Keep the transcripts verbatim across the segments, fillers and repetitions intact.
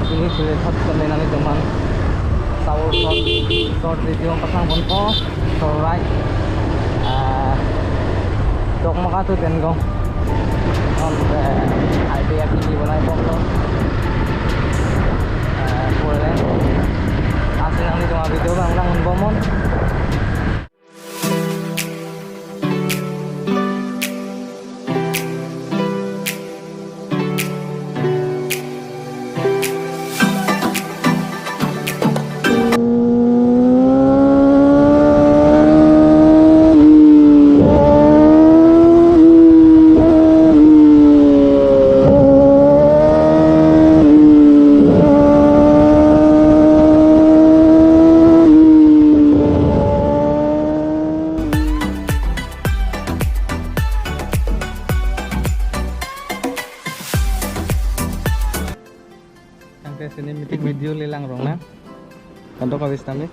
Pini chule thot kami nanglitum aphan short, short, short video pasang ponpo. So right, ah, Dokmoka to Dengong. Non, eh, highway akimi bonai bom lo. Eh, four lane. Lasi nanglitum avideo abang lang unbomnon. Tangte cinematic video le langrong nang. Kadokave sitame.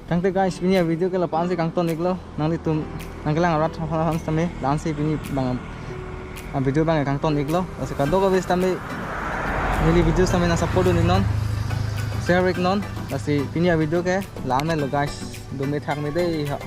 Tangte guys, pini avideo ke la-an si kangton iklo. Nanglitum nangkelang arat aphan sitame, la-an si pini abang avideo abang kangton iklo. Lasi kadokave sitame neli video sitame nang support dun iknon, share iknon. Lasi pini avideo ke la-an lo guys. Dome thakme dei ha.